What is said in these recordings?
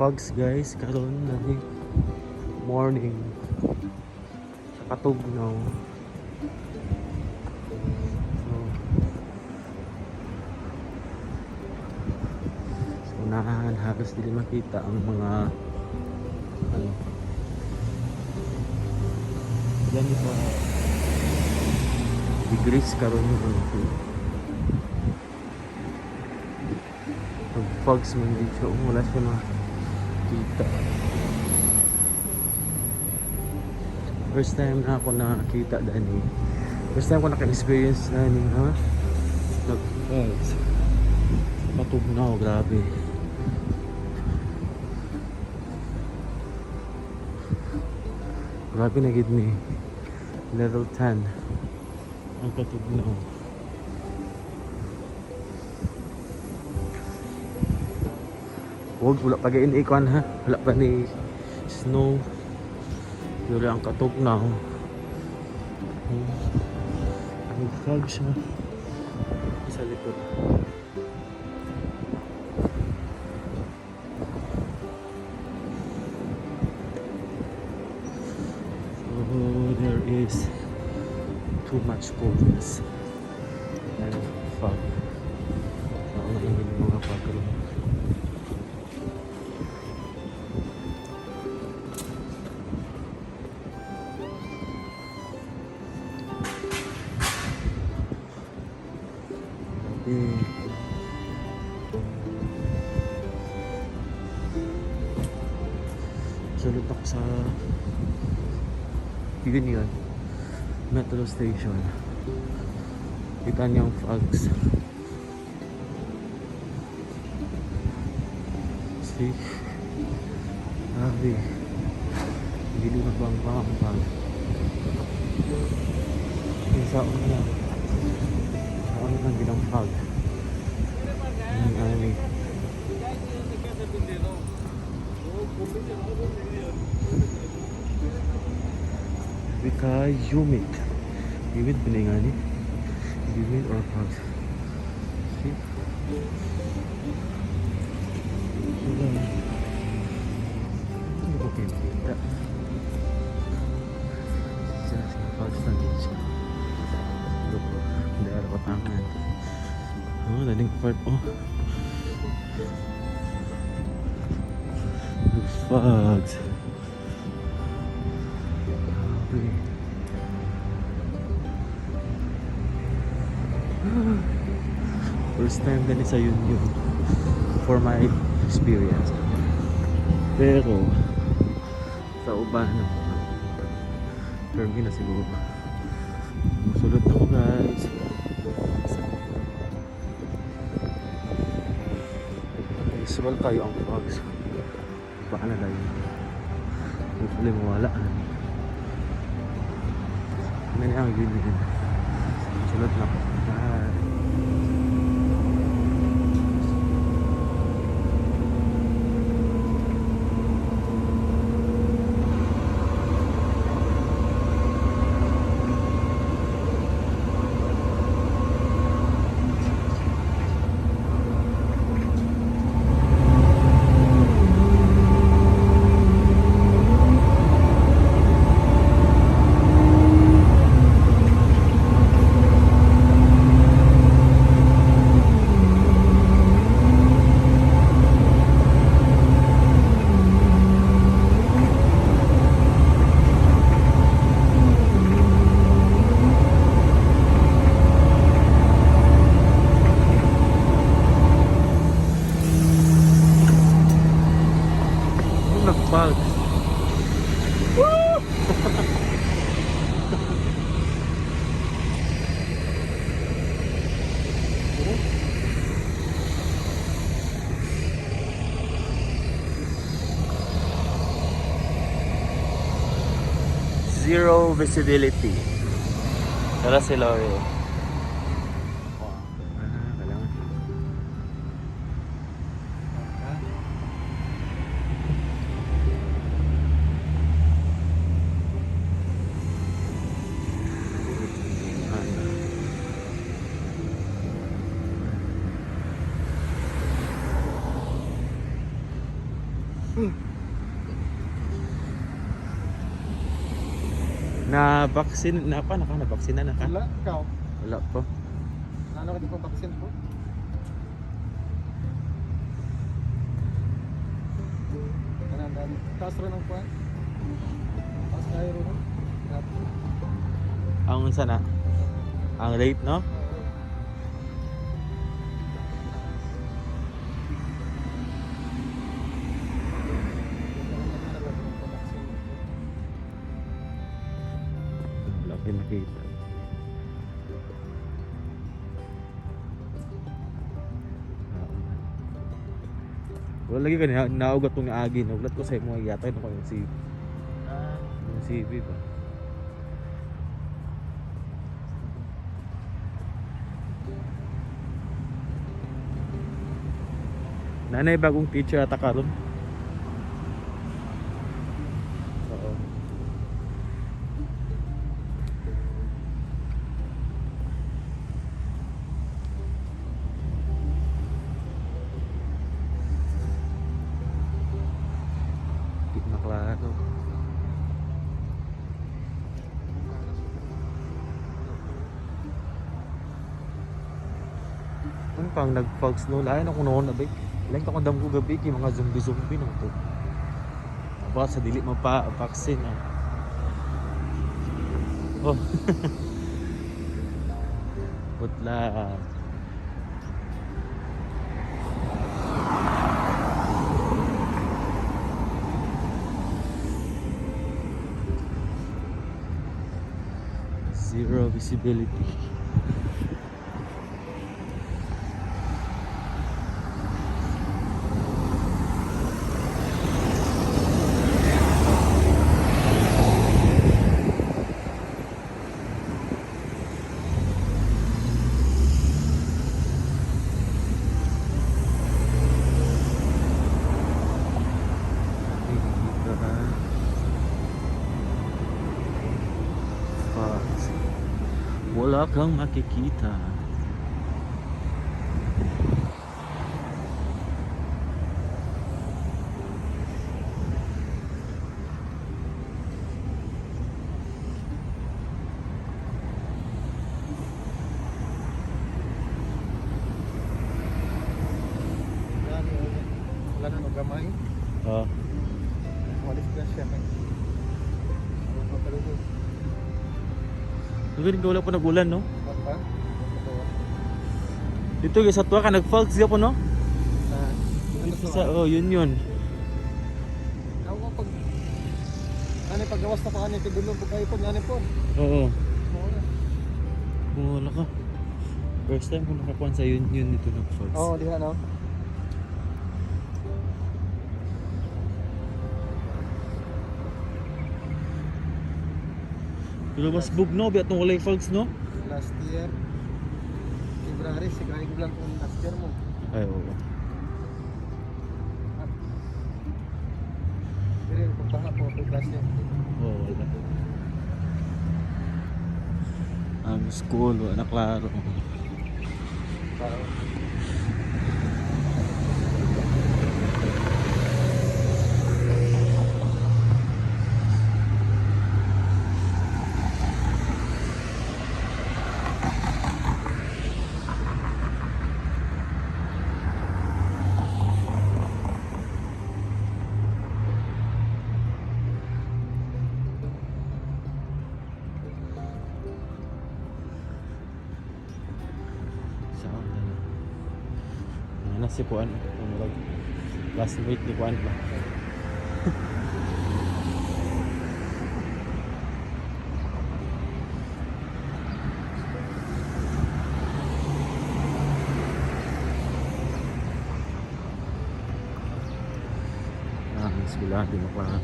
Fogs, guys, karon na morning sa Katugnaw. So unahan halos dili makita ang mga ano. Yan ito. Degrees karon yung ano. Nag fogs man dito, wala siya makita. First time na ako nakita dani. First time ko naka-experience na ni ha. Nag-fogs. Katugnaw, grabe. Grabe na gid ni. Level 10 ang Katugnaw. Huwag, wala pa gain ikuan ha. Wala pa ni snow. Pero ang Katugnaw. Ang fog siya. Sa likod. So there is too much coldness and fog. So, ang yung mga fog rin. Grabe. Sulod ako sa Union Metro Station. Kita niyo ang fogs. See? Grabe. Hindi na bang bang bang. Yung sa una. Sa una lang ginang fog. Ang ani. Bika humid. Humid ba na nga ni? Humid or fog? See? Wala. Hindi ko kayo makita. Sila sa fogs na din siya. Look, hindi araw katangan. Oh, daling part, oh. Fogs. Grabe. First time din sa Union for my experience. Pero sa uban, permi na siguro. Musulod na ko, guys. Usual kayo ang fogs. Baka na dahil. Hopefully mawala. Ano na ang Union. Sulod na ko. Bye. Yung nag-fog. Woo! Zero visibility. Tara si Lori. Ah, kailangan. Ah. Na vaccine na pa naka na vaccine na ka? Wala, ikaw. Wala pa. Ano ka di pa vaccine po? Ano, dami. Taas rin ang kuwan. Taas tayo rin. No? Grabe. Ang unsa na? Ang rate, no? Wala pa nakita. Oo man. Wala lagi ka na naugat tong agi, naugat ko sa imo yatay no yung CV. Ah, Yung CV ba? Nanay bagong teacher ata karon. Oo. Di maklaro. Ano pang nag-fog snow? Lain ako noon, abay. Lain ka kung damgo gabi, kay mga zombie-zombie nang to. Aba, sa dili mo pa vaccine. Ah. Oh. Putla. Zero visibility. Dito ha. Fox. Wala kang makikita. Wala na, wala na gamay. Oh. Walis na siya. Ano pa pala Ang galing wala pa nag-ulan, no? Pa? Dito guys, sa tuwa ka nag-fogs po, no? Ah, Dito sa, oh, yun yun. Ako pag ano paggawas na pa kani tigulong pag kayo po ngani po. Oo. Mao na. Wala ka. First time ko nakakuan sa yun yun dito nag-fogs. Oo, diha no. Pero mas bugno, biat nung walay fogs, no? Last year February siguro ko lang kung last year mo. Ay, oo. Pero kung baka po kung last year. Oo, wala. Ang school, wala na klaro. Parang Saan na lang. Ano na si Kuan? Ang murag classmate ni Kuan ba? Ah, sila, di maklaro.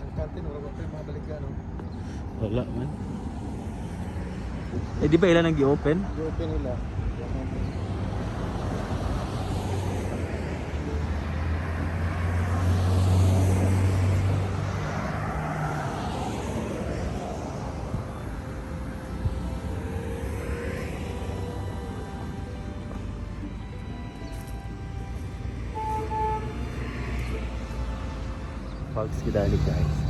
Ang kantin wala pa mga baligya no. Wala man. Eh, di ba ilan ang gi-open? I-open nila. Fogs kita ni, guys.